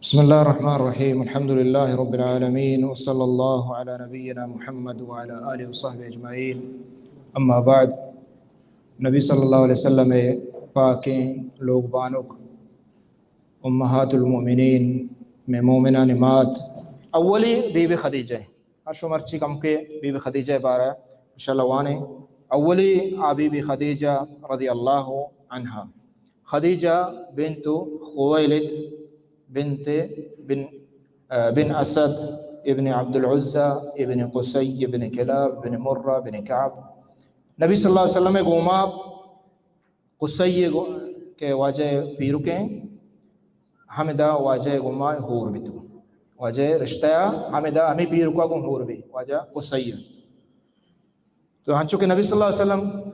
بسم الله الرحمن الرحيم. الحمد لله رب العالمين، وصلى الله على نبينا محمد وعلى آله وصحبه أجمعين. أما بعد، نبی صلی اللہ علیہ وسلم پاکیں لوگ بانک، امہات المؤمنین، میں مومنان مات، اولی بی بی خدیجہ. ہر شما مرچی کم کے بی بی خدیجہ بارہ انشاءاللہ وانے. اولی آ بی بی خدیجہ رضی اللہ عنہا، خدیجہ بنت خویلد بنت بن، بن اسد ابن عبد العزی ابن قصی ابن کلاب ابن مرہ ابن کعب. نبی صلی اللہ علیہ وسلم گوما قصی گو-، کہ واجہ پیرکیں، ہمدا واجہ گوما ہور بیتو. واجہ رشتہ ہمدا ہمیں پیرکا گوں ہور بی، واجہ قصی. تو ہنچو کہ نبی صلی اللہ علیہ وسلم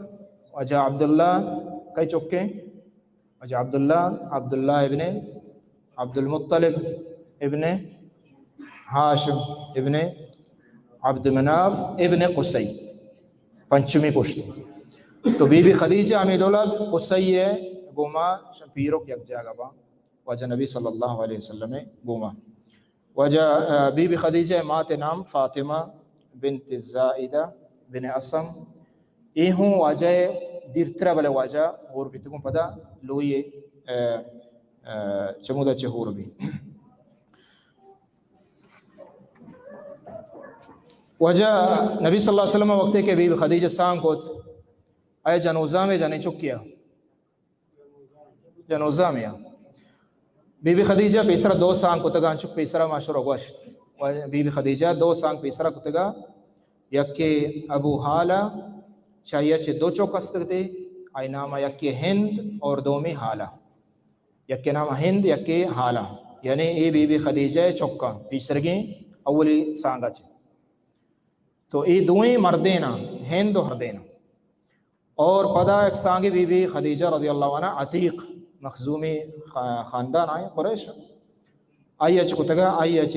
واجہ عبداللہ کئی چکیں؟ واجہ عبداللہ، عبداللہ ابن عبد المطلب ابن ہاشم ابن عبد مناف ابن قصی، پنچمی پشت. تو بی بی خدیجہ ہمیں ڈولا قصی گوما شم پیرک یک جاگہ با واجہ نبی صلی اللہ علیہ وسلم گوما. واجہ، آ، بی بی خدیجہ مات نام فاطمہ بنت زائدہ بن اسم. اے ہوں واجہ دیرترا بلے واجہ ہور بیتگوں پدا لوئی، آ، آ، چمودا چہ ہور بی. واجہ نبی صلی اللہ علیہ وسلم وقتے کہ بی بی خدیجہ سانگ کت، اے جنوزام جنے چکیا جنوزامیا. بی بی خدیجہ پیسرا دو سانگ کتگاں، چک پیسرا ما شروع گوشت. و بی بی خدیجہ دو سانگ پیسرا کتگا، یکے ابو ہالہ، چاہیا چہ دو چک استگتے، آئی نام یکے ہند اور دومی ہالہ. یکے نام ہند، یکے ہالہ. یعنی اے بی بی خدیجہ چکاں پیسرگیں اولی سانگا چہ. تو اے دوئیں مردینا، ہند و ہردینا. اور پدا یک سانگے بی بی خدیجہ رضی اللہ عنہا، عتیق مخزومی خا-، خاندان آئیں قریش. آئی اچ کتگا، آئی اچ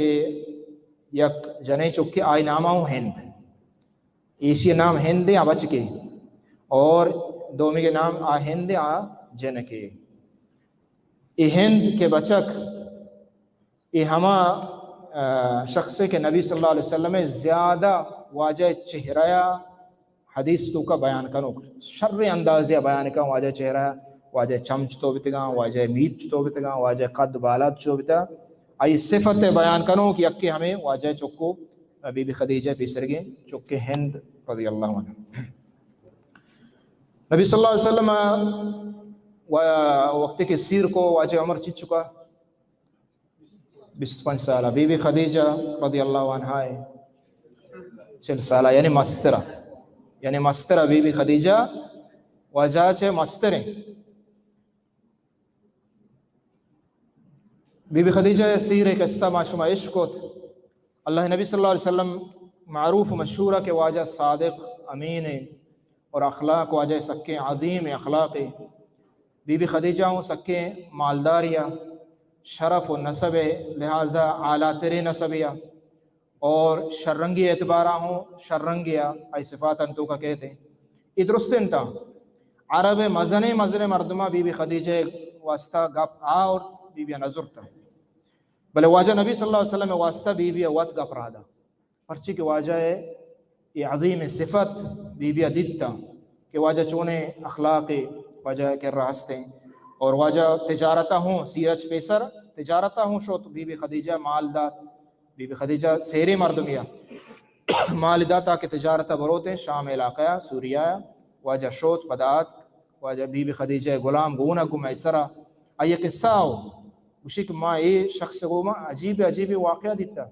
یک جنے چکے، آئی نام ہوں ہند. ایشی نام ہند آ بچکے. اور دومی کے نام آ ہند آ جنکے. اے ہند کے بچک اے ہما، آ، شخصے کہ نبی صلی اللہ علیہ وسلم زیادہ واجہ چہرہ حدیث توکا بیان کنوک، شر اندازے بیان کن، واجہ چہرہ، واجہ چم چتو بتگاں، واجہ میت چتو بتگاں، واجہ قد بالاد چو بتا، آئی صفت بیان کنوک یکے ہمیں واجہ چکو بی بی خدیجہ پیسرگیں چکے ہند رضی اللہ عنہ. نبی صلی اللہ علیہ وسلم و-، وقتی کہ سیر کو واجہ عمر چچکا بیست پنچ سالہ، بی بی خدیجہ رضی اللہ عنہا چل سالہ، یعنی مسترہ، یعنی مسترہ بی بی خدیجہ واجہ چہ مستریں. بی بی خدیجہ سیر قصہ ما شما اشکت. اللہ نبی صلی اللہ علیہ وسلم معروف و مشہور کہ واجہ صادق امین اور اخلاق واجہ سکیں عظیم اخلاق. بی بی خدیجہ ہوں سکیں مالداریا، شرف و نسب لحاظا اعلیٰ تریں نسبیا، اور شررنگی اعتبارا ہوں شررنگیا، آئی صفات انتو کا کہتے ہیں. یہ درست انتا عرب مزنے مزنے مردمہ بی بی خدیجہ واسطہ گپ آ اور بی بی نظر تا. بلے واجہ نبی صلی اللہ علیہ وسلم واسطہ بی بی وت گپ را دا. پرچی کہ واجہ یہ عظیم صفت بی بی دیتا کہ واجہ چونے اخلاق واجہ کر رہا ہستے. اور واجہ تجارتا ہوں، سیرچ پیسر تجارتا ہوں شوت، بی بی خدیجہ مال دات. بی بی خدیجہ سیرے مردمیا مال دات تاکہ تجارتا بروتے شام علاقہ سوریا. واجہ شوت پدا آت، واجہ بی بی خدیجہ غلام گونا گم ایسرا. آئی قصہ ہو گوشی کہ ما اے شخص گوما عجیب عجیب واقعہ دیتا.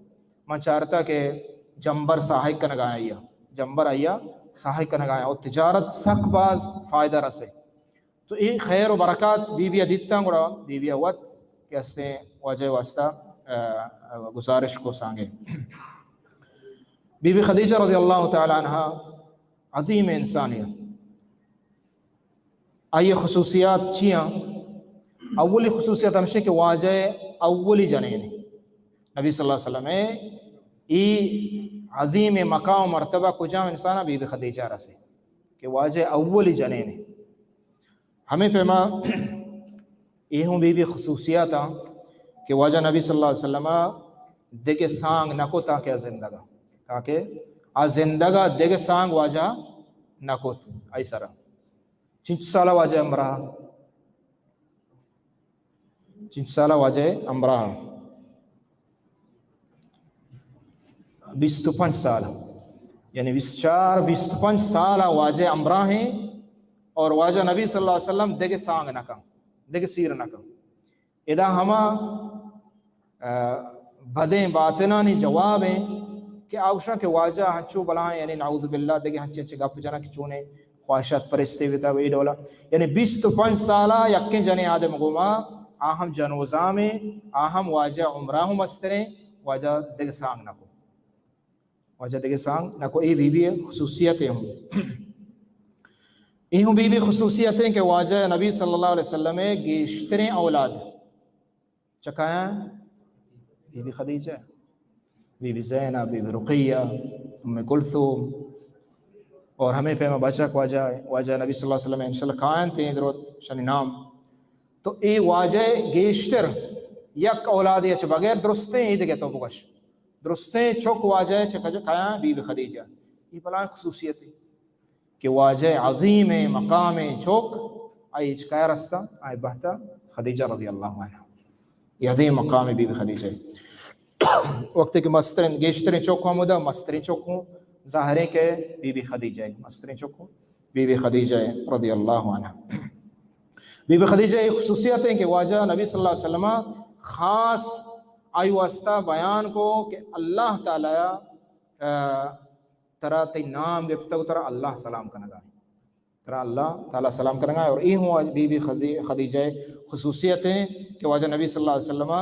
من چارتا کہ جمبر ساہگ کنگا آیا، جمبر آیا ساہگ کنگا آیا. اور تجارت سک باز فائدہ رسے. تو اے خیر و برکات بی بی دیتا گڑا بی بی وت کہ استیں واجہ واسطہ، آ، آ، گزارش کو سانگے. بی بی خدیجہ رضی اللہ تعالی عنہا عظیم انسانی. آئی خصوصیات چیاں؟ اولی خصوصیت ہمشہ کہ واجہ اولی جنین. نبی صلی اللہ علیہ وسلم ای عظیم مقام و مرتبہ کجام انسان بی بی خدیجہ رسے کہ واجہ اولی جنین. ہمیں پیما اے ہوں بی بی خصوصیات آں کہ واجہ نبی صلی اللہ علیہ وسلم دگہ سانگ نہ کت تاکہ آ زندگا، تاکہ آ زندگا دگہ سانگ واجہ نہ کت آئی سرا۔ چنچ سالا واجہ ہمراہ؟ چنچ سالا واجہ ہمراہ؟ بیست و پنچ سال، یعنی بیست چار، بیست و پنچ سال واجہ ہمراہ ہیں، اور واجہ نبی صلی اللہ علیہ وسلم دگہ سانگ نہ کن، دگہ سیر نہ کن۔ ادا ہما، آ، بدیں باطنانی جواب ہیں کہ آوشاں کہ واجہ ہنچو بلائیں، یعنی نعوذ باللہ، دگہ ہنچے ہنچے گپ جناں کہ چونے خواہشات پرستے بیتا و اے ڈولا۔ یعنی بیست و پنچ سالا یکیں جنیں آدم گوما، آ ہم جنوزامیں، آ ہم واجہ عمرہ ہم مستریں، واجہ دگہ سانگ نہ کو۔ واجہ دگہ سانگ نہ کو۔ اے بی بی خصوصیت ہوں۔ اے ہوں بی بی خصوصیت ہیں کہ واجہ نبی صلی اللہ علیہ وسلم گیشتریں اولاد چکایاں؟ Bibi Bibi Khadija, Bibi Bibi Zainab, Bibi Bibi Ruqayya, Umm Kulthum, اور ہمیں پیما بچک واجہ، واجہ نبی صلی اللہ علیہ وسلم انشاءاللہ کائن تیں درو شنی نام۔ تو اے واجہ گیشتر یک اولادے چہ بغیر درستیں اے دگہ تو بگش۔ درستیں چک واجہ چہ کج-، کایاں؟ بی بی خدیجہ۔ اے بلائیں خصوصیت ہے کہ واجہ عظیم مقام چک، آئی ہچ کار ہستا، آئی بہتا خدیجہ رضی اللہ عنہا۔ اے عظیم مقام بی بی خدیجہ۔ وقتی کہ مسترین، گیشترین چک ہمودا، مسترین چک ہوں ظاہر ہے کہ بی بی خدیجہ ہے، مسترین چک ہوں بی بی خدیجہ ہے رضی اللہ عنہا۔ بی بی خدیجہ اے خصوصیت ہیں کہ واجہ نبی صلی اللہ علیہ وسلم خاص آئی واسطہ بیان کو کہ اللہ تعالی، آ، ترا تئی نام گپتگ و ترا اللہ سلام کنگا ہے۔ ترا اللہ تعالی سلام کنگا ہے۔ اور اے ہوں بی بی خزی-، خدیجہ خصوصیت ہیں کہ واجہ نبی صلی اللہ علیہ وسلم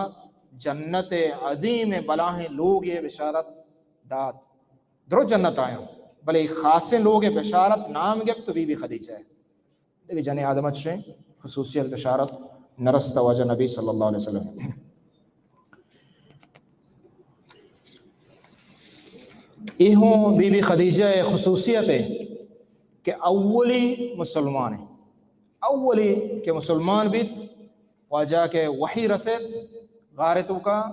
جنت عظیم بلاہیں لوگ بشارت دات۔ درو جنت آیاں، بلے خاصیں لوگ بشارت نام گپت تو بی بی خدیجہ ہے۔ دگہ جنیں آدم چشیں خصوصیت بشارت نرست واجہ نبی صلی اللہ علیہ وسلم۔ اے ہوں بی بی خدیجہ خصوصیت ہے کہ اولی مسلمان ہے، اولی کہ مسلمان بیت، واجہ کہ وحی رسید غار توکا،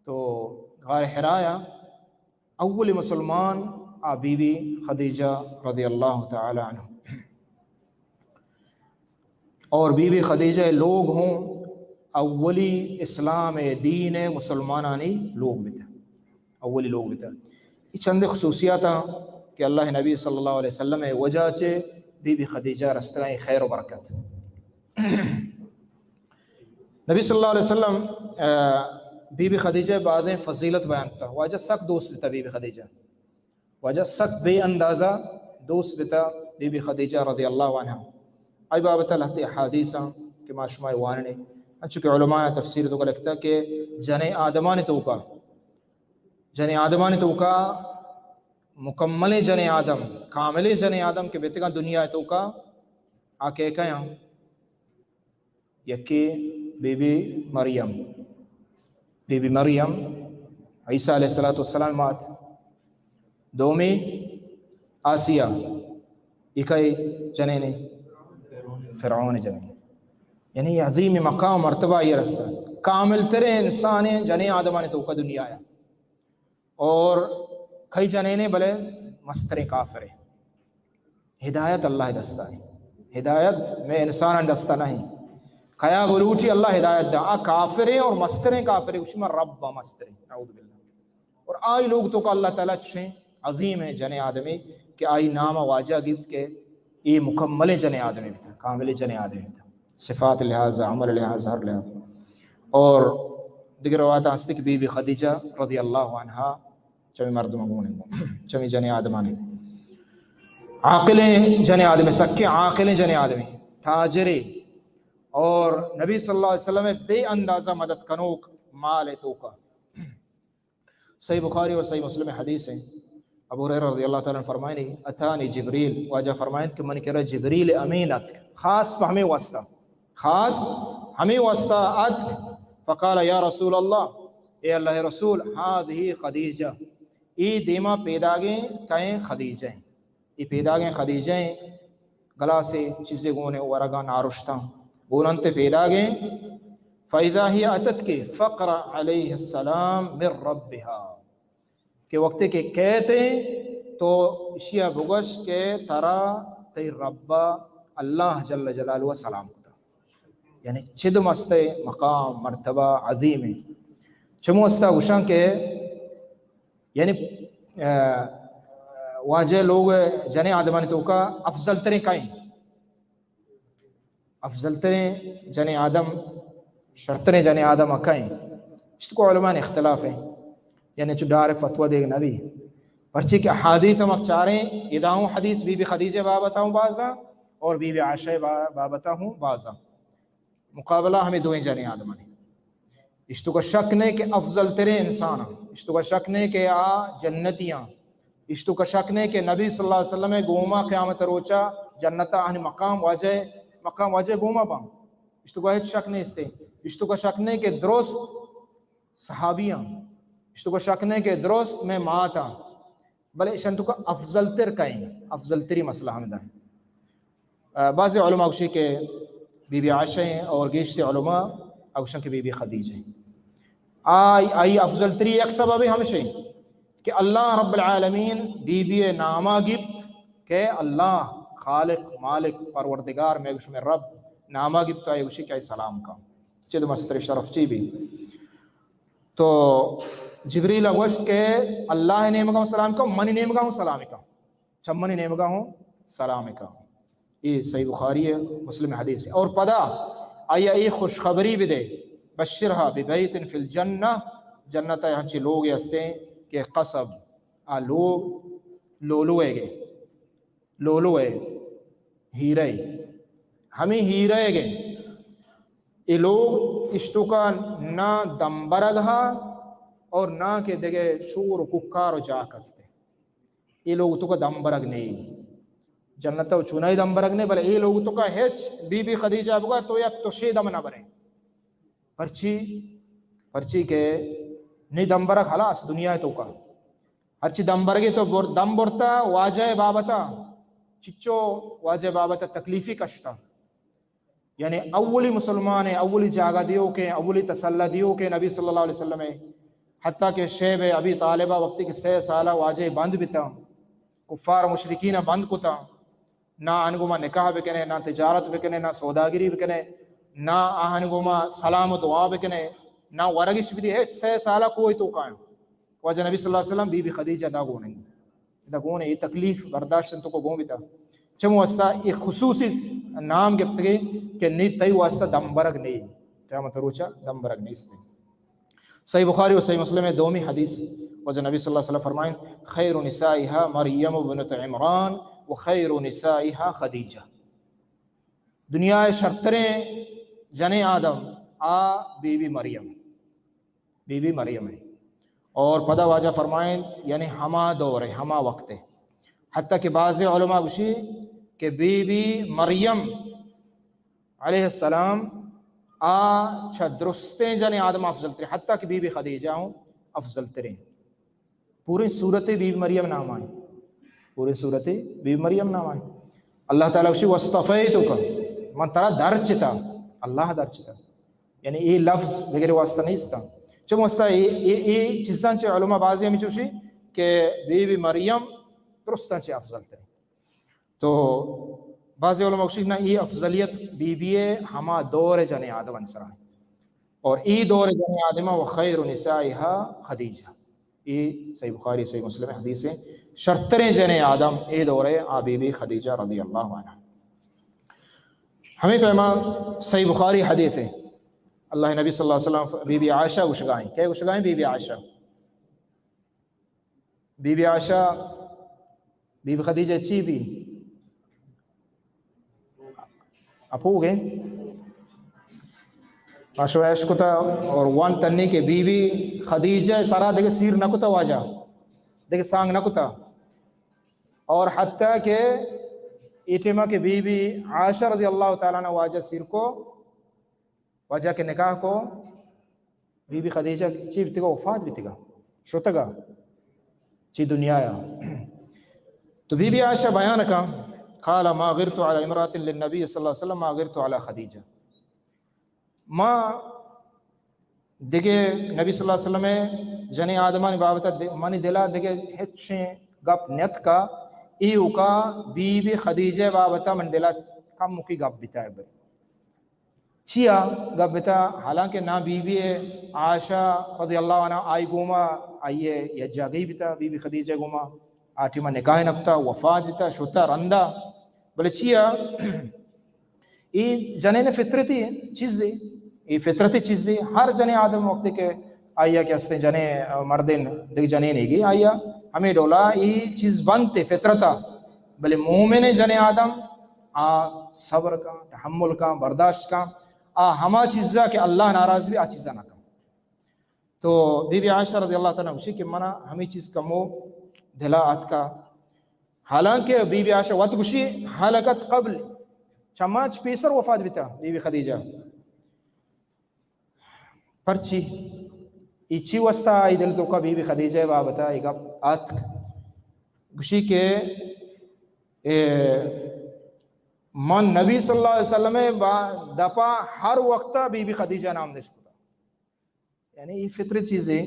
تو غار حرایا اولی مسلمان آ بی بی خدیجہ رضی اللہ تعالی عنہ۔ اور بی بی خدیجہ لوگ ہوں اولی اسلام دین مسلمانانی لوگ بیتا، اولی لوگ بیتا۔ یہ چند خصوصیات ہیں کہ اللہ نبی صلی اللہ علیہ وسلم وجہ چے بی بی خدیجہ رستگاں خیر و برکت۔ نبی صلی اللہ علیہ وسلم، آ، بی بی خدیجہ بعضیں فضیلت بیان کتا۔ واجہ سک دوست بیتا بی بی خدیجہ، واجہ سک بے اندازہ دوست بیتا بی بی خدیجہ رضی اللہ عنہا۔ آئی بابت لہتے احادیث ہیں کہ ما شما واننے، انچو کہ علماء تفسیر توکا لکھتا کہ جنیں آدمانی توکا، جنیں آدمانی توکا مکملیں جنیں آدم، کاملیں جنیں آدم کہ بیتگاں دنیا توکا، آ کہ کیاں؟ یکے Bibi Bibi Maryam, Bibi Bibi Maryam Isa علیہ الصلوۃ والسلام مات۔ دومی آسیہ، اے کئی جنینے؟ فرعون جنین۔ یعنی عظیم مقام مرتبہ یہ رستہ، کامل ترین انسان جنین آدمانی توکا دنیا ہے۔ اور کئی جنینے بلے مستریں کافرے۔ ہدایت اللہ دستا ہے، ہدایت میں انسان دستا نہیں۔ کیا بلوٹی اللہ ہدایت دا، آ کافرے اور مستریں کافرے، اسی میں رب مستریں، نعوذ باللہ۔ اور آئی لوگ توکا اللہ تعالیٰ چشیں عظیم ہیں جنیں آدمی کہ آئی نام واجہ گپت کہ اے مکملیں جنیں آدمی بیتا، کاملیں جنیں آدمی بیتا، صفات لحاظ، عمل لحاظ، ہر لحاظ۔ اور دیگر روایت ہستی کہ بی بی خدیجہ رضی اللہ عنہا چمی مردم گون ہیں، چمی جنیں آدمانی۔ عاقلیں جنیں آدمی، سکیں عاقلیں جنیں آدمی، تاجرے، اور نبی صلی اللہ علیہ وسلم بے اندازہ مدد کنوک مال توکا۔ صحیح بخاری اور صحیح مسلم حدیث ہیں۔ ابو ہریرہ رضی اللہ تعالیٰ عنہ فرمائنی، اتانی جبریل، واجہ فرمائنت کہ من کرا جبریل امین اتک، خاص پہ ہمیں واسطہ، خاص ہمیں واسطہ اتک، فقال یا رسول اللہ، اے اللہ رسول، هذه خدیجہ، اے دیما پیداگیں کئیں؟ خدیجہ ہیں۔ اے پیداگیں خدیجہ ہیں، گلاسے چیزے گونے ورگاں نارشتاں گوننت پیداگیں۔ فإذا هي أتتك فاقرأ عليها السلام من ربها، کہ وقتے کہ کئیت تو اشیا بگوش کہ ترا تئی رب اللہ جل جلالہ سلام کتا۔ یعنی چد مستہ مقام مرتبہ عظیم ہے۔ چمو استا گوشاں کہ یعنی، آ، واجہ لوگ جنیں آدمانی توکا افضل تریں کئیں؟ افضل تریں جنیں آدم، شرتریں جنیں آدم کئیں؟ اشتکو علماء اختلاف ہیں، یعنی چو ڈائریکٹ فتویٰ دیگ نبی، پرچی کہ احادیث ہم چاریں، ادا ہوں حدیث بی بی خدیجہ بابتا ہوں بازا اور بی بی عائشہ با-، بابتا ہوں بازا۔ مقابلہ ہمیں دوئیں جنیں آدمانی۔ اشتو کا شک نہیں کہ افضل ترین انسان ہیں۔ اشتو کا شک نہیں کہ آ جنتی ہیں۔ اشتو کا شک نہیں کہ نبی صلی اللہ علیہ وسلم گوما قیامت روچا جنتا اہن مقام واجہ، مقام واجہ گوما باں۔ اشتو کا ہچ شک نہیں استے۔ اشتو کا شک نہیں کہ درست صحابیاں۔ اشتو کا شک نہیں کہ درست میں ماتا۔ بلے اشان توکا افضل تر کئیں؟ افضل تری مسئلہ ہمدا ہیں۔ آ، بعض علماء گوشی کہ بی بی عائشہ ہیں اور گیشتر علماء گوشن کہ بی بی خدیجہ ہیں۔ آئی، آئی افضل تری یک سبب ہمشہ ہیں کہ اللہ رب العالمین بی بی ناما گپت کہ اللہ خالق مالک پروردگار میں گوش میں رب ناما گپت، آئی گوشی کہ آئی سلام کا۔ چد مستر شرف چی بھی۔ تو جبریل گوشت کہ اللہ نیمگا ہوں سلام کا، منی نیمگا ہوں سلام کا، چمنی نیمگا ہوں سلام کا۔ یہ صحیح بخاری ہے، مسلم حدیث ہے۔ اور پدا آیا یہ خوشخبری بھی دے، بشرها ببیت فی الجنہ، جنت ہنچی لوگ ہستے کہ قصب، آ لوگ لولو ہے گے۔ لولو ہے، ہیرہ ہے۔ ہمیں ہیرہ ہے گئے۔ یہ لوگ اشتو کا نہ دمبرگ ہا اور نہ کہ دگہ شور و ککار و جاک ہستے۔ یہ لوگ تو کا دمبرگ نہیں۔ جنت و چونائی دمبرگ نہیں، بلے یہ لوگ تو کا ہچ بی بی خدیجہ بگا تو یک تو شے دم نہ برے۔ پرچی؟ پرچی کہ نی دمبرگ خلاص دنیا تو کا۔ ہرچی دمبرگے تو بر-، دم برتا واجہ بابتا، چچو واجہ بابتا تکلیفی کشتا۔ یعنی اولی مسلمان ہے، اولی جاگہ دیو کے، اولی تسلہ دیو کے نبی صلی اللہ علیہ وسلم ہے۔ حتیٰ کہ شیب ابی طالبہ وقتی کہ سے سالہ واجہ بند بیتا، کفار مشرکین بند کتا، نہ آہن گوما نکاح بکنے، نہ تجارت بکنے، نہ سوداگری بکنے، نہ آہن گوما سلام و دعا بکنے، نہ ورگش بدی، ہچ۔ سے سالہ کوئی تو کائیں۔ واجہ نبی صلی اللہ علیہ وسلم بی بی خدیجہ دا گون ہیں۔ دا گون ہے، یہ تکلیف برداشت تو کو گون بیتا۔ چمو واسطہ یہ خصوصی نام گپتگے کہ نی تئی واسطہ دمبرگ نہیں، قیامت روچا دمبرگ نہیں استے۔ صحیح بخاری و صحیح مسلم ہے دومی حدیث، واجہ نبی صلی اللہ علیہ وسلم فرمائیں، خیر نسائها مریم بنت عمران و خیر نسائها خدیجہ۔ دنیا شرتریں جنیں آدم آ بی بی مریم، بی بی مریم ہے۔ اور پدا واجہ فرمائیں، یعنی ہما دور ہے، ہما وقت ہے۔ حتیٰ کہ بعض علماء گوشی کہ بی بی مریم علیہ السلام آ چہ درستیں جنیں آدم افضل تریں، حتیٰ کہ بی بی خدیجہ ہوں افضل تریں۔ پوری صورت بی بی مریم نام آئیں، پوری صورت بی بی مریم نام آئیں۔ اللہ تعالیٰ گوشی، واصطفیتک، من ترا درچتا، اللہ درچتا۔ یعنی یہ لفظ دگرے واسطہ نہیں استا۔ چم واسطہ یہ، یہ، یہ چیزاں چہ علماء بعضی ہمیں چوشی کہ بی بی مریم درستاں چہ افضل تریں۔ تو بعض علماء گوشی نہ، یہ افضلیت بی بی ہے ہما دور جنیں آدم سرا ہے۔ اور ای دور جنیں آدم و خیر نسائها خدیجہ۔ ای صحیح بخاری، صحیح مسلم حدیث ہے۔ شرتریں جنیں آدم ای دور ہے، آ بی بی خدیجہ رضی اللہ عنہ۔ ہمیں پیما صحیح بخاری حدیث ہے۔ اللہ نبی صلی اللہ علیہ وسلم بی بی عائشہ گوشگائیں۔ کیا گوشگائیں؟ Bibi Bibi Aisha. Bibi Bibi Aisha, Bibi Bibi Khadija چی بی؟ اپوگے؟ ما شو عیش کتا اور وان تنی کہ بی بی خدیجہ سرا دگہ سیر نہ کتا واجہ، دگہ سانگ نہ کتا۔ اور حتیٰ کہ اے ٹیما کہ بی بی عائشہ رضی اللہ تعالیٰ عنہ واجہ سیر کو، واجہ کہ نکاح کو، بی بی خدیجہ چی بیتگا؟ وفات بیتگا، شتگا چی دنیا یا۔ تو بی بی عائشہ بیان کا، قال ما غرت على امرأة للنبي صلى الله عليه وسلم ما غرت على خديجة۔ ما دگہ نبی صلی اللہ علیہ وسلم ءِ جنیں آدمانی بابت ءَ د-، منی دل ءَ دگہ ہچیں گپ نیتکا، ایوکا بی بی خدیجہ ءِ بابت ءَ منی دل ءَ کموکی گپ بیتا۔ بلے چیا گپ بیتا؟ حالانکہ نا بی بی عائشہ رضی اللہ عنہا آئی گوما، آئی یک جاگہی بیتا، بی بی خدیجہ گوما، آ ٹیما نکاح نہ کتا، وفات بیتا، شتا رندا۔ بلے چیا؟ اے جنین فطرتی چیزے، اے فطرتی چیزے۔ ہر جنین آدم وقتی کہ آیا کہ ہستیں جنین، مردین دگہ جنین ایگی، آیا ہمیں ڈولا اے چیز بنتے فطرتا۔ بلے مومن جنین آدم آ صبر کا، تحمل کا، برداشت کا، آ ہما چیزا کہ اللہ ناراض بی، آ چیزا نہ کا۔ تو بی بی عائشہ رضی اللہ تعالیٰ عنہا گوشی کہ منا ہمیں چیز کمو دلا آتکا۔ حالانکہ بی بی عائشہ وت گوشی، ہلکت قبل، چماچ پیسر وفات بیتا بی بی خدیجہ۔ پرچی؟ ای چی واسطہ آئی دل توکا بی بی خدیجہ بابتا ای گپ آتک؟ گوشی کہ اے من نبی صلی اللہ علیہ وسلم با دپا ہر وقتا بی بی خدیجہ نام نشکتا۔ یعنی اے فطری چیزے،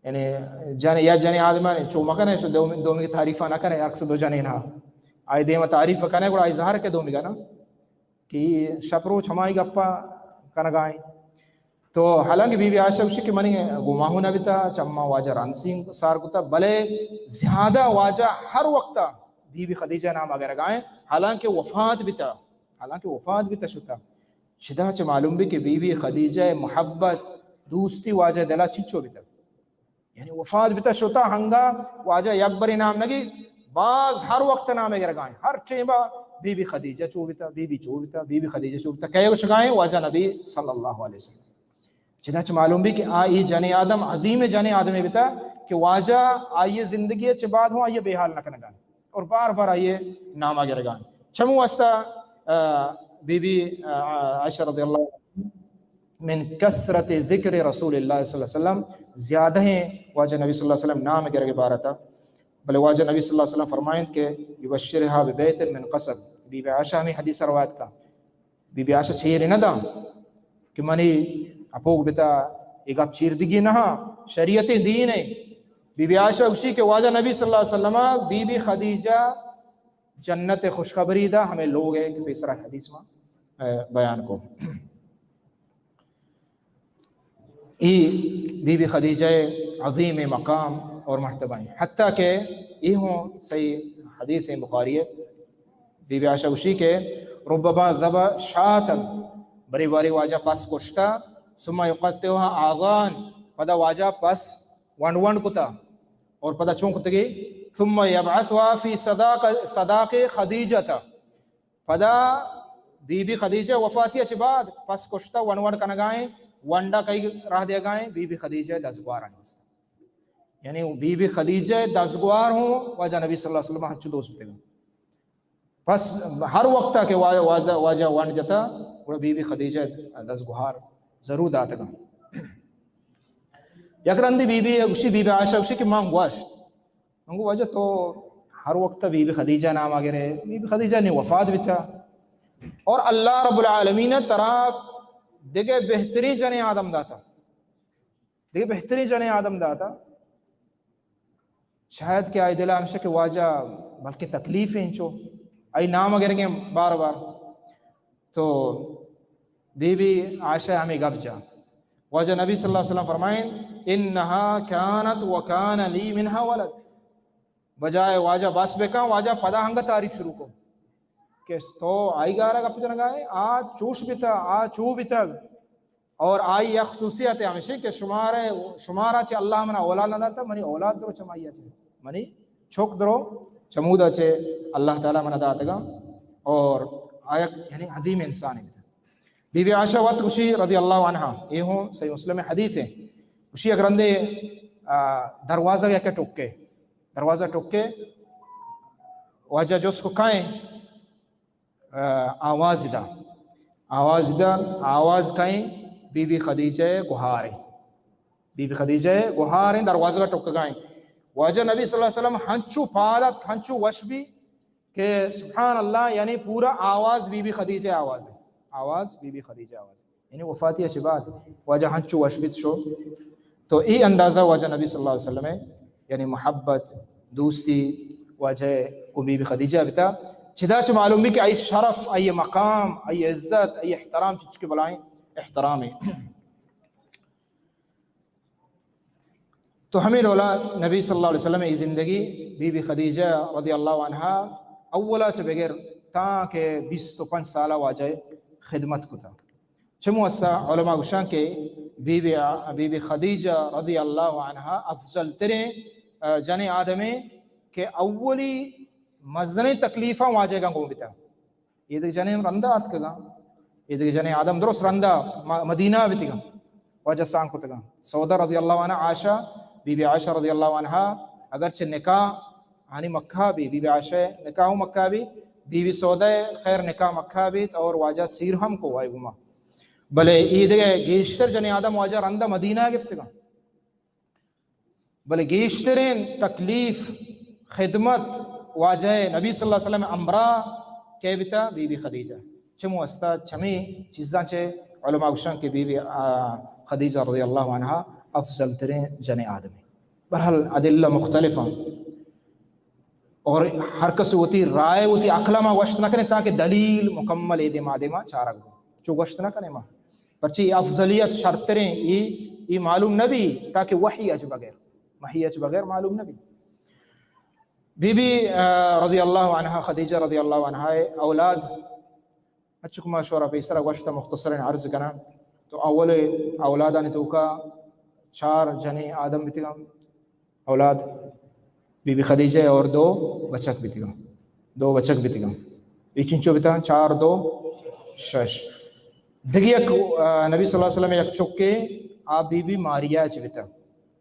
یعنی جن، یا جنی آدمان چو مکنے، چو دومی، دومی تعریفہ نہ کنے، عکس دو جنین ہا۔ آئی دیما تعریف کنے، گڑا آئی ظاہر کہ دومی گنا کہ شپ روچ ہمائی گپا کنگائیں۔ تو حالانکہ بی بی عائشہ گوشی کہ منی گماہو نہ بیتا، چما واجہ رنسین سار کتا، بلے زیادہ واجہ ہر وقتا بی بی خدیجہ نام اگر گائیں، حالانکہ وفات بیتا، حالانکہ وفات بیتا شتا۔ چدا چہ معلوم بی کہ بی بی خدیجہ محبت، دوستی واجہ دلا چنچو بیتا۔ یعنی وفات بیتا شتا ہنگا واجہ یک بری نام نگی، باز ہر وقت نام گرگائیں، ہر ٹیما بی بی خدیجہ چو بیتا، بی بی چو بیتا، بی بی خدیجہ چو بیتا، کئے گوشگائیں؟ واجہ نبی صلی اللہ علیہ وسلم۔ چدا چہ معلوم بی کہ آ ای جنی آدم، عظیم جنی آدمے بیتا کہ واجہ آئی زندگی چہ بعد ہوں آئی بے حال نہ کنگائیں اور بار بار آئی نام گرگائیں۔ چمو واسطہ، آ، بی بی، آ، عائشہ رضی اللہ عنہا من کثرت ذکر رسول اللہ صلی اللہ علیہ وسلم، زیادہ ہیں واجہ نبی صلی اللہ علیہ وسلم نام گرگ بارتا۔ بلے واجہ نبی صلی اللہ علیہ وسلم فرمائیں کہ یبشرها ببیت من قصب، بی بی عائشہ ہمیں حدیث روایت کا، بی بی عائشہ چیر نہ داں کہ منی اپوگ بتا، یہ گپ چیر دگی نہ، شریعت دین ہے۔ بی بی عائشہ گوشی کہ واجہ نبی صلی اللہ علیہ وسلم بی بی خدیجہ جنت خوشخبری دا، ہمیں لوگ ہے کہ پیسرا حدیث ما، اے، بیان کو۔ ای بی بی خدیجہ عظیم مقام اور مرتبہ ہیں، حتیٰ کہ یہ ہوں صحیح حدیث بخاری ہے، بی بی عائشہ گوشی کہ ربما ذبح شاة، بری باری واجہ پس کشتا، ثم يقطعها اعضاء، پدا واجہ پس ونڈ ونڈ کتا اور پدا چون کتگی، ثم يبعثها في صداق، صداق خدیجہ، پدا بی بی خدیجہ وفاتی چہ بعد پس کشتا ونڈ ونڈ کنگائیں، ونڈا کئی راہ دیگائیں، بی بی خدیجہ دزگوارانی واسطہ۔ یعنی بی بی خدیجہ دزگوار ہوں واجہ نبی صلی اللہ علیہ وسلم ہنچو دوست بتگا۔ پس ہر وقتا کہ وا-، واجہ، واجہ ونڈ جتا، گڑا بی بی خدیجہ دزگوار ضرور داتگا۔ یک رندی بی بی گوشی، بی بی عائشہ گوشی کہ من گوشت، من گو واجہ تو ہر وقت بی بی خدیجہ نام گرے، بی بی خدیجہ نی وفات بیتا، اور اللہ رب العالمین ترا دگہ بہترین جنیں آدم داتا، دگہ بہترین جنیں آدم داتا۔ شاید کہ آئی دل ہمیشہ کہ واجہ بلکہ تکلیف انچو، آئی نام گرگیں بار بار۔ تو بی بی عائشہ ہمیں گپ جا، واجہ نبی صلی اللہ علیہ وسلم فرمائیں، انها كانت وكان لي منها ولد۔ بجائے واجہ بس بکن، واجہ پدا ہنگا تعریف شروع کو کہ تو آئی گارا گپ جنگا ہے، آ چوش بیتا، آ چو بیتگ۔ اور آئی یک خصوصیت ہمیشہ کہ شمارے، شمارا چہ اللہ منا اولاد نہ داتا، منی اولاد درو چمائی چہ، منی چوک درو چمودا چہ اللہ تعالی منا داتگا۔ اور آ یک یعنی عظیم انسان ہے۔ بی بی عائشہ وت گوشی رضی اللہ عنہا، اے ہوں صحیح مسلم حدیث ہے۔ گوشی یک رندے، آ، دروازہ یک ٹکے، دروازہ ٹکے، واجہ جست کو کائیں، آ، آواز دا، آواز دا، آواز کائیں، بی بی خدیجہ گہاریں، بی بی خدیجہ گہاریں، دروازہ ٹکگائیں۔ واجہ نبی صلی اللہ علیہ وسلم ہنچو پادت، ہنچو وش بی، کہ سبحان اللہ، یعنی پورا آواز بی بی خدیجہ آواز ہے، آواز بی بی خدیجہ آواز ہے۔ یعنی وفاتی چہ بعد واجہ ہنچو وش بیت شو۔ تو اے اندازہ واجہ نبی صلی اللہ علیہ وسلم یعنی محبت، دوستی واجہ کو بی بی خدیجہ بتا۔ چدا چہ معلوم بی کہ آئی شرف، آئی مقام، آئی عزت، آئی احترام چچکے بلائیں احترام ہے۔ تو ہمیں ڈولا نبی صلی اللہ علیہ وسلم ای زندگی بی بی خدیجہ رضی اللہ عنہا اولا چہ بغیر تاں کہ بیست و پنچ سالہ واجہ خدمت کتا۔ چمو اسا علماء گوشاں کہ بی بی، بی بی خدیجہ رضی اللہ عنہا افضل تریں، آ، جنیں آدمیں کہ اولی مزنیں تکلیفاں واجہ گوں بتا۔ اے دگہ جنین رندا آتکگاں، اے دگہ جنین آدم درست رندا م-، مدینہ بیتگاں، واجہ سانگ کتگاں۔ سودا رضی اللہ عنہا، عائشہ، بی بی عائشہ رضی اللہ عنہا، اگرچہ نکاح ہانی مکہ بی، بی بی عائشہ نکاح ہوں مکہ بی، بی بی سودا خیر نکاح مکہ بیت اور واجہ سیر ہم کو آئی گما۔ بلے اے دگہ گیشتر جنین آدم واجہ رندا مدینہ گپتگاں۔ بلے گیشتریں تکلیف خدمت واجہ نبی صلی اللہ علیہ وسلم امرا کئے بتا؟ بی بی خدیجہ۔ چمو استا چمی چیزاں چہ علماء گوشاں کہ بی بی، آ، خدیجہ رضی اللہ عنہا افضل تریں جنیں آدمے۔ بہرحال ادلہ مختلف ہیں۔ اور ہر کس وتی رائے، وتی عقل ما گوشت نہ کریں تاکہ دلیل مکمل اے دیما دیما چارگ بو۔ چو گوشت نہ کریں ما۔ پرچی افضلیت شرتریں، ای، ای معلوم نبی تاکہ وحی اچ بغیر، وحی اچ بغیر معلوم نبی۔ بی بی، آ، رضی اللہ عنہا، خدیجہ رضی اللہ عنہا اولاد اچک ما شورا پیسرا گوشت مختصریں عرض کناں۔ تو اول اولادانی توکا چار جنیں آدم بیتگاں۔ اولاد بی بی خدیجہ اور دو بچک بیتگاں۔ دو بچک بیتگاں۔ اے چنچو بیتاں؟ چار دو شش۔ دگہ یک، آ، نبی صلی اللہ علیہ وسلم یک چکے آ بی بی ماریا چ بیتا۔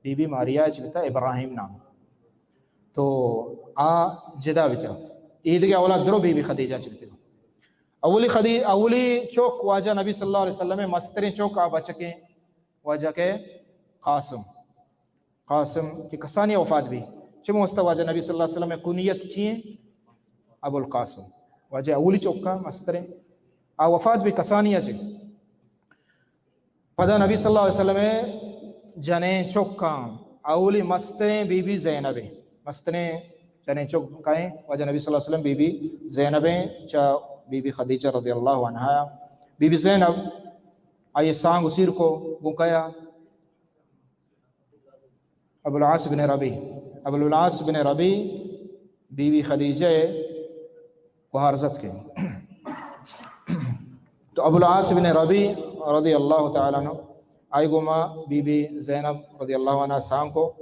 بی بی ماریا چ بیتا، ابراہیم نام۔ تو آ جدا بیتا۔ اے دگہ اولاد درو بی بی خدیجہ چ بیتا۔ اولی خدی-، اولی چک واجہ نبی صلی اللہ علیہ وسلم مستریں چک آ بچکیں واجہ کہ قاسم۔ قاسم کہ کسانی وفات بی۔ چمو استا واجہ نبی صلی اللہ علیہ وسلم کنیت چی ہیں؟ ابو القاسم۔ واجہ اولی چکا مستریں۔ آ وفات بی کسانی چے۔ پدا نبی صلی اللہ علیہ وسلم جنیں چکاں اولی مستریں بی بی زینب ہیں۔ مستریں جنیں چک کہیں؟ واجہ نبی صلی اللہ علیہ وسلم بی بی زینب ہیں، چا بی بی خدیجہ رضی اللہ عنہا۔ بی بی زینب آئی سانگ اسیر کو گوں کیا؟ ابو العاص بن ربیع۔ ابو العاص بن ربیع بی بی خدیجہ گوہارزت کے۔ تو ابو العاص بن ربیع رضی اللہ تعالیٰ عنہ آئی گوما بی بی زینب رضی اللہ عنہا سانگ کو،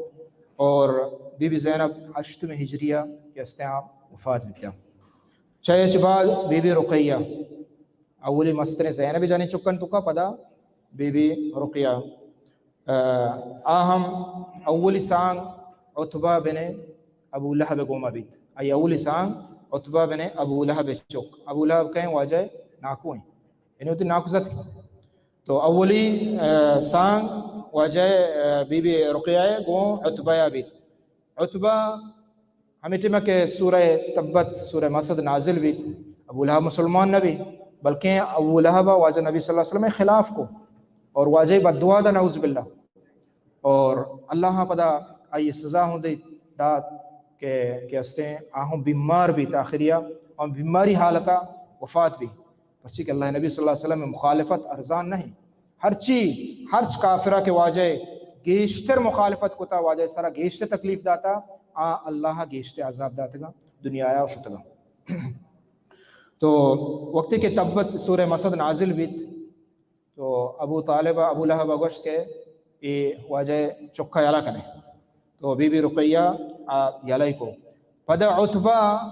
اور بی بی زینب ہشتم ہجریہ کہ استیں وفات بیتا۔ چہ اچ بعد بی بی رقیہ، اولی مستریں زینب جنیں چکن توکا، پدا بی بی رقیہ۔ آ، آ ہم اولی سانگ عتبہ بن ابو لہب گوما بیت۔ آئی اولی سانگ عتبہ بن ابو لہب چک۔ ابو لہب کہیں؟ واجہ ناکو ہیں۔ یعنی وتی ناکو زتک۔ تو اولی، آ، سانگ واجہ، آ، بی بی رقیہ گوں عتبہ بیت۔ عتبہ ہمے ٹیما کہ سورہ تبت، سورہ مسد نازل بیت، ابو لہب مسلمان نہ بی، بلکیں ابو لہب واجہ نبی صلی اللہ علیہ وسلم خلاف کو اور واجہ بددعا دا، نعوذ باللہ۔ اور اللہ پدا آئی سزا ہوں دیت، دات کہ، کہ استیں آہوں بیمار بیت، آخریا آہوں بیماری حالتا وفات بی۔ پرچی کہ اللہ نبی صلی اللہ علیہ وسلم مخالفت ارزان نہیں۔ ہرچی، ہرچ کافرہ کہ واجہ گیشتر مخالفت کتا، واجہ سرا گیشتر تکلیف داتا، آ اللہ گیشتر عذاب داتگا، دنیا آیا شتگا۔ تو وقتی کہ تبت سورہ مسد نازل بیت، تو ابو طالب، ابو لہب گوشت کہ اے واجہ چکا یلا کنے۔ تو بی بی رقیہ آ یلہ کو۔ پدا عتبہ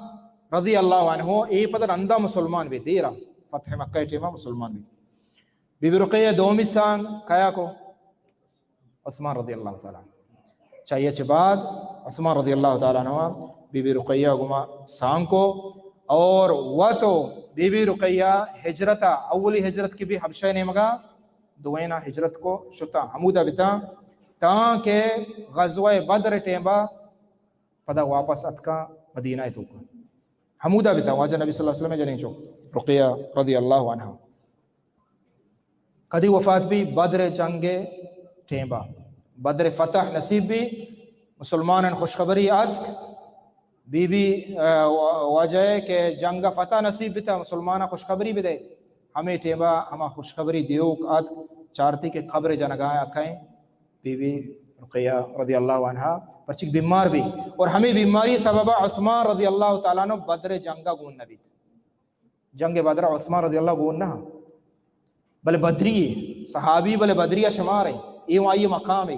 رضی اللہ عنہ، اے پدا رندا مسلمان بی، دیرا فتح مکہ ٹیما مسلمان بی۔ بی بی رقیہ دومی سانگ کیا کو؟ عثمان رضی اللہ تعالیٰ عنہ۔ چاہیے چہ بعد عثمان رضی اللہ تعالیٰ عنہ بی بی رقیہ گما سانگ کو اور وتو بی بی رقیہ ہجرتا، اولی ہجرت کی بی حبشہ نیمگا، دوینا ہجرت کو شتا ہمودا بتا تاکہ غزوہ بدر ٹیمبا پدا واپس اتکا مدینہ توکا۔ ہمودا بتا واجہ نبی صلی اللہ علیہ وسلم جنین چو رقیہ رضی اللہ عنہ۔ کدی وفات بی؟ بدر جنگ ٹیمبا، بدر فتح نصیب بی، مسلمانان خوشخبری آتک، بی بی، آ، واجہ کہ جنگ فتح نصیب بتا، مسلمان خوشخبری بدے۔ ہمیں ٹیمبا ہما خوشخبری دیوک آتک، چارتی کہ قبر جنگا کئیں، بی بی رقیہ رضی اللہ عنہا، پرچک بیمار بی، اور ہمیں بیماری سببا عثمان رضی اللہ تعالی عنہ بدر جنگا گون نبیت۔ جنگ بدر عثمان رضی اللہ گون نہ، بلے بدری صحابی، بلے بدری شمار ہے، اے ہوں آئی مقام ہے،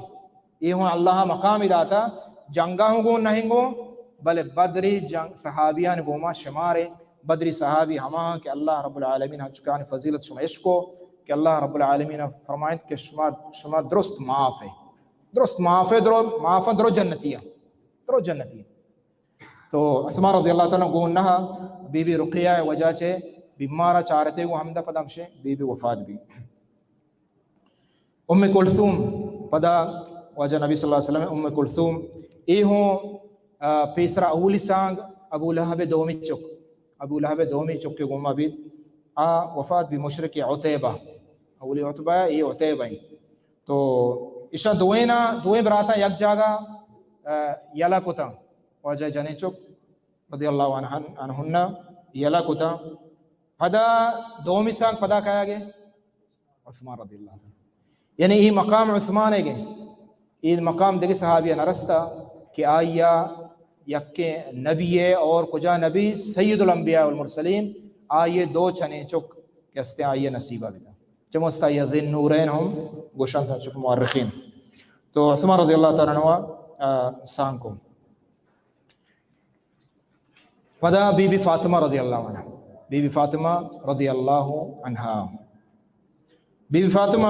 اے ہوں اللہ مقام داتا۔ جنگا ہوں گون نہیں گون، بلے بدری جنگ صحابیان گوما شمار ہے۔ بدری صحابی ہما ہاں کہ اللہ رب العالمین ہنچکان فضیلت شما اشکو کہ اللہ رب العالمین فرمائیت کہ شما، شما درست معاف ہے، درست معاف ہے، درو معاف ہے، درو جنتی ہے، درو جنتی ہے۔ تو عثمان رضی اللہ تعالی عنہ گون نہ، بی بی رقیہ وجہ چے بیمارا چارتے گو ہمدا پدا ہمشے بی بی وفات بی۔ ام کلثوم، پدا واجہ نبی صلی اللہ علیہ وسلم ام کلثوم، اے ہوں، آ، پیسرا اولی سانگ ابو لہب دومی چک، ابو لہب دومی چک کے گوما بیت، آ وفات بی مشرک عتیبہ، اولی عتبہ اے عتیبہ ہیں۔ تو اشاں دوئینا، دوئیں براتا یک جاگا، آ، یلا کتا، واجہ جنیں چک رضی اللہ عنہ، عنہن یلا کتا۔ پدا دومی سانگ پدا کیا گے؟ عثمان رضی اللہ عنہ۔ یعنی یہ مقام عثمان ہے گے، یہ مقام دیگه صحابی نرستا کہ آیا یک نبی ہے اور کجا نبی؟ سید الانبیاء والمرسلین۔ آئیے دو چنے چک کہ استے آئیے نصیبہ بتا۔ چموستا یا ذی النورین ہم گوشن تھا چک مورخین۔ تو عثمان رضی اللہ تعالی عنہ، آ، سانگ کو۔ پدا بی بی فاطمہ رضی اللہ عنہا، بی بی فاطمہ رضی اللہ عنہا، بی بی فاطمہ،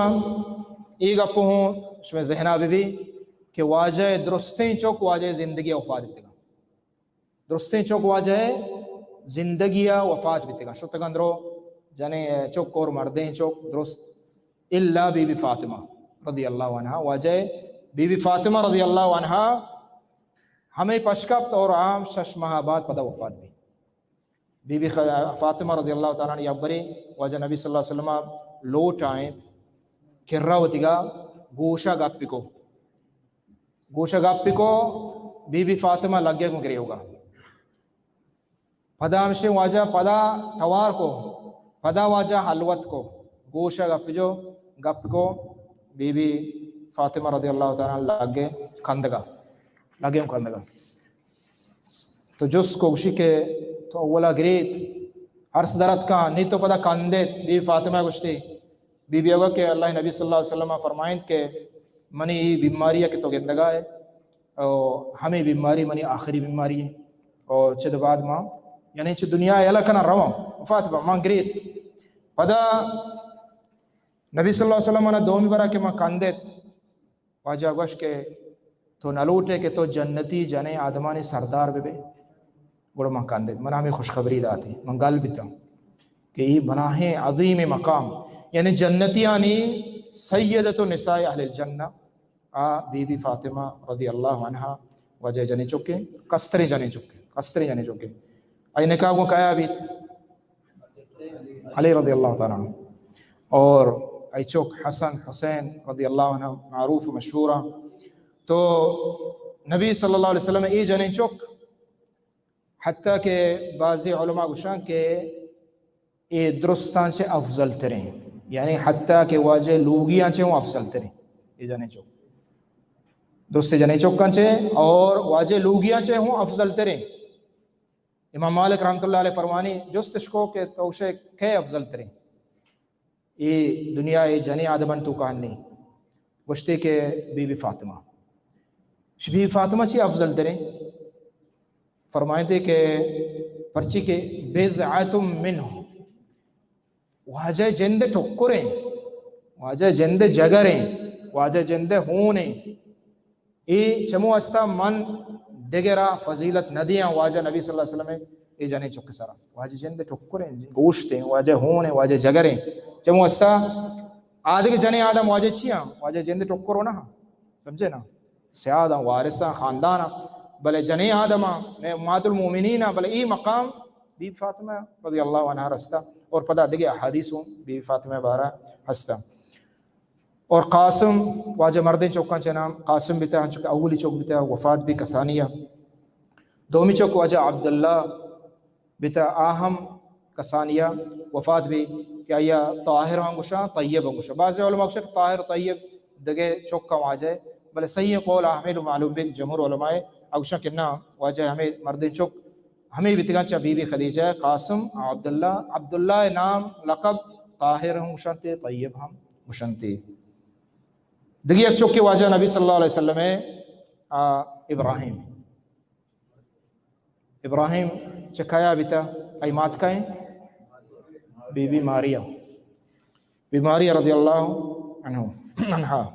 اے گپ ہوں شمئے ذہنا بہ بی کہ واجہ درستیں چک واجہ زندگی وفات بیتگا، درستیں چک واجہ زندگی وفات بیتگا، شتگن درو جنے چک اور مردیں چک درست، الا بی بی فاطمہ رضی اللہ عنہا، واجہ بی بی فاطمہ رضی اللہ عنہا ہمیں پشکپت اور عام شش ماہ بعد پدا وفات بی۔ بی بی خ-، فاطمہ رضی اللہ تعالی عنہا یک برے واجہ نبی صلی اللہ علیہ وسلم لوٹ آئیں، کرا وتیگا گوشا گپی کو، گوشا گپی کو، بی بی فاطمہ لگے کو گریوگا۔ پدا ہمشے واجہ پدا توار کو، پدا واجہ حلوت کو، گوشا گپ جو، گپ کو، بی بی فاطمہ رضی اللہ تعالی عنہا لگے کندگا، لگے کندگا۔ تو جست کو گوشی کہ تو اولا گریت، ارس درت کان، نی تو پدا کندیت۔ بی بی فاطمہ گوشتی، بی بی اوگا کہ اللہ نبی صلی اللہ علیہ وسلم فرمائنت کہ منی ای بیماری ہے کہ تو گندگا ہے، او ہمیں بیماری منی آخری بیماری ہے، او چد بعد ما، یعنی چہ دنیا یلا کنا رواں، وفات با، ما گریت۔ پدا نبی صلی اللہ علیہ وسلم نا دومی برا کہ ما کندیت، واجہ گوشت کہ تو نہ لوٹے کہ تو جنتی جنیں آدمانی سردار بہ بے؟ گڑا من کندت، من ہمیں خوشخبری داتی، من گل بیتاں کہ یہ بناہیں عظیم مقام، یعنی جنتیانی سیدۃ النساء اہل الجنہ، آ بی بی فاطمہ رضی اللہ عنہا، واجہ جنیں چکے، کستریں جنیں چکے، کستریں جنیں چکے۔ آئی نکاح گوں کیا بیت؟ علی رضی اللہ تعالی عنہ۔ اور آئی چک حسن حسین رضی اللہ عنہ معروف و مشہور ہیں۔ تو نبی صلی اللہ علیہ وسلم اے جنیں چک، حتیٰ کہ بعضی علماء گوشاں کہ اے درستاں چہ افضل تریں، یعنی حتیٰ کہ واجہ لوگیاں چہ ہوں افضل تریں۔ اے جنیں چک، درست جنیں چکاں چہ اور واجہ لوگیاں چہ ہوں افضل تریں۔ امام مالک رحمۃ اللہ علیہ فرمانی، جستش کو کہ تو شے کئے افضل تریں اے دنیا اے جنیں آدمن تو کہنی؟ گوشتے کہ بی بی فاطمہ۔ بی بی فاطمہ چی افضل تریں؟ فرمائیتے کہ پرچی کہ بضعۃ منہ، واجہ جند ٹکریں، واجہ جند جگریں، واجہ جند ہونیں۔ اے چمو استا من دگرا فضیلت نہ دیاں واجہ نبی صلی اللہ علیہ وسلم اے جنیں چک سرا۔ واجہ جند ٹکریں، گوشتیں، واجہ ہونیں، واجہ جگریں۔ چمو استا آدگہ جنیں آدم واجہ چیاں؟ واجہ جند ٹکر نہ، سمجھے نا؟ سیاداں، وارثاں، خانداناں، بلے جنیں آدماں، مئے امہات المومنین، بلے اے مقام بی بی فاطمہ رضی اللہ عنہا رستا۔ اور پدا دگہ احادیث ہوں بی بی فاطمہ بارہ ہستا۔ اور قاسم، واجہ مردیں چکاں چہ نام قاسم بیتا، انچو کہ اولی چک بیتا وفات بی کسانیہ۔ دومی چک واجہ عبداللہ بیتا، آ ہم کسانیہ وفات بی، کہ آیا طاہر ہم گوشاں، طیب ہم گوشاں۔ بعض علماء گوشاں کہ طاہر و طیب دگہ چک ہم واجہ، بلے صحیح قول آ ہمیں معلوم بی کہ جمہور علماء آ گوشاں کہ نہ، واجہ ہمیں مردیں چک ہمیں بیتگاں چہ بی بی خدیجہ، قاسم، عبداللہ، عبداللہ نام لقب طاہر ہم گوشنتے، طیب ہم گوشنتے۔ دگہ یک چکے واجہ نبی صلی اللہ علیہ وسلم ء، آ، ابراہیم۔ ابراہیم چہ کیا بیتا؟ آئی مات کئے؟ بی بی ماریا۔ بی بی ماریا رضی اللہ عنہ، عنہا۔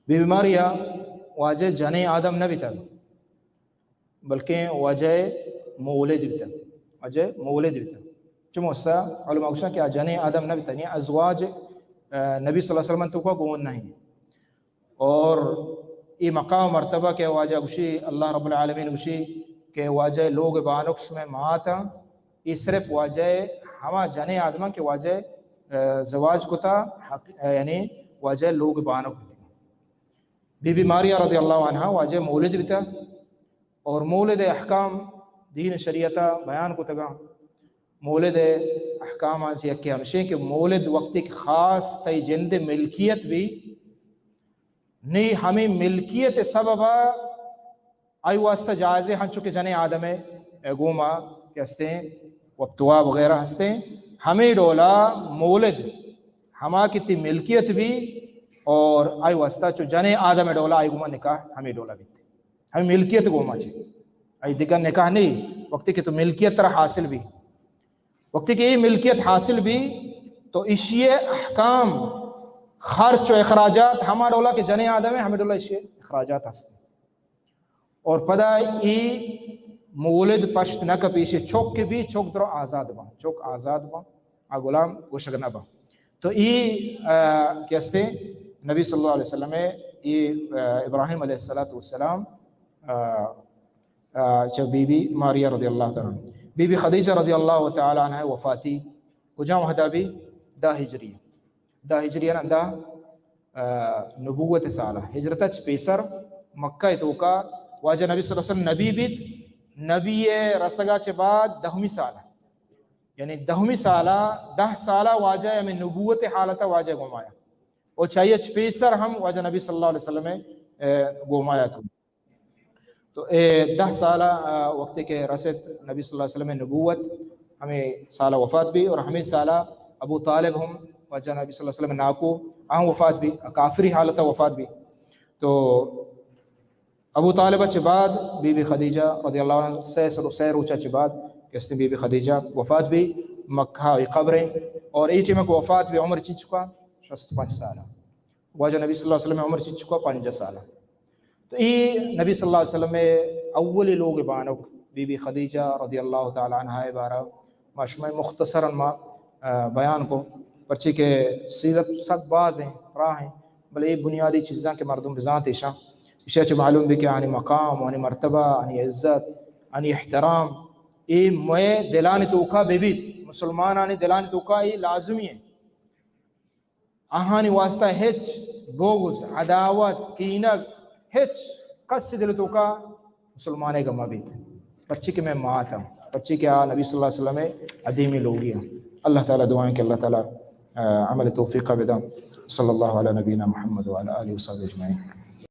بی بی ماریا واجہ جنیں آدم نہ بیتا، بلکیں واجہ مولد بیتا۔ واجہ مولد بیتا۔ چموسا علماء گوشاں کہ آ جنیں آدم نہ بیتا، یعنی ازواج، آ، نبی صلی اللہ علیہ وسلم تو کو گون نہیں۔ اور اے مقام و مرتبہ کہ واجہ گوشی، اللہ رب العالمین گوشی کہ واجہ لوگ بانک شمئے مات ایں، اے صرف واجہ ہما جنیں آدماں کہ واجہ، آ، زواج کتا، حق-، آ، یعنی واجہ لوگ بانک بیتی۔ بی بی ماریا رضی اللہ عنہا واجہ مولد بیتا اور مولد احکام دین شریعت بیان کتگاں۔ مولد احکام چہ یکے ہمشیں کہ مولد وقتی کہ خاص تئی جند ملکیت بی، نی ہمیں ملکیت سبب آئی واسطہ جائزیں، ہنچو کہ جنیں آدم ء گوما کہ ہستیں وپتوا وغیرہ ہستیں، ہمیں ڈولا مولد ہما کہ تی ملکیت بی اور آئی واسطہ چو جنیں آدم ڈولا آئی گوما نکاح ہمیں ڈولا بیت۔ ہمیں ملکیت گوما چی، آئی دگہ نکاح نہیں۔ وقتی کہ تو ملکیت ترا حاصل بی، وقتی کہ یہ ملکیت حاصل بی تو اشی احکام، خرچ و اخراجات ہما ڈولا کہ جنیں آدم ہے، ہمیں ڈولا اشی اخراجات ہست۔ اور پدا ای مولد پشت نہ کپی، اشی چک بی، چک درو آزاد با، چک آزاد با، آ غلام گوشگ نہ با۔ تو ای، آ، کہ ہستے نبی صلی اللہ علیہ وسلم ای، آ، ابراہیم علیہ الصلوۃ والسلام، آ، آ، چہ بی بی ماریا رضی اللہ تعالی عنہ۔ بی بی خدیجہ رضی اللہ تعالی عنہ وفاتی کجام وہدا بی؟ دہ ہجری۔ دہ ہجری نا، دہ، آ، نبوت سالہ۔ ہجرت چ پیسر مکہ توکا واجہ نبی صلی اللہ علیہ وسلم نبی بیت، نبی رسگا چہ بعد دہمی سالہ، یعنی دہمی سالہ، دہ سالہ واجہ ہمیں نبوت حالت واجہ گومایا۔ اور چاہیے چ پیسر ہم واجہ نبی صلی اللہ علیہ وسلم، آ، گومایا تو۔ تو اے دہ سالہ، آ، وقتی کہ رست نبی صلی اللہ علیہ وسلم نبوت، ہمیں سالہ وفات بی اور ہمیں سالہ ابو طالب ہم واجہ نبی صلی اللہ علیہ وسلم ناکو، آہم وفات بی، کافری حالت وفات بی۔ تو ابو طالب چہ بعد بی بی خدیجہ رضی اللہ عنہ سے سر، سے روچہ چہ بعد کہ ہستے بی بی خدیجہ وفات بی، مکہ ای قبر ہیں۔ اور ای ٹائم کو وفات بی عمر چی چکا؟ شست پنچ سالہ۔ واجہ نبی صلی اللہ علیہ وسلم عمر چی چکا؟ پنجاہ سالہ۔ تو ای نبی صلی اللہ علیہ وسلم اولی لوگ بانک بی بی خدیجہ رضی اللہ تعالی عنہا بارہ ما شما مختصراً ما، آ، بیان کو، پرچی کہ سیرت سک باز ہیں، پراہ ہیں، بلے اے بنیادی چیزاں کہ مردم بزانت ایشاں، ایشاں چہ معلوم بی کہ آنی مقام، آنی مرتبہ، آنی عزت، آنی احترام، اے مئے دلانی توکا ببیت، مسلمانانی دلانی توکا اے لازمی ہیں۔ آہانی واسطہ ہچ بغض، عداوت، کینگ، ہچ کسی دل توکا مسلمانے گا مبیت۔ پرچی کہ میں مات ہم، پرچی کہ آ نبی صلی اللہ علیہ وسلم عظیمی لوگی ہم۔ اللہ تعالی دعائیں کہ اللہ تعالی، آ، عمل توفیقہ بدم۔ صلی اللہ علی نبینا محمد وعلی آلہ وصحبہ اجمعین۔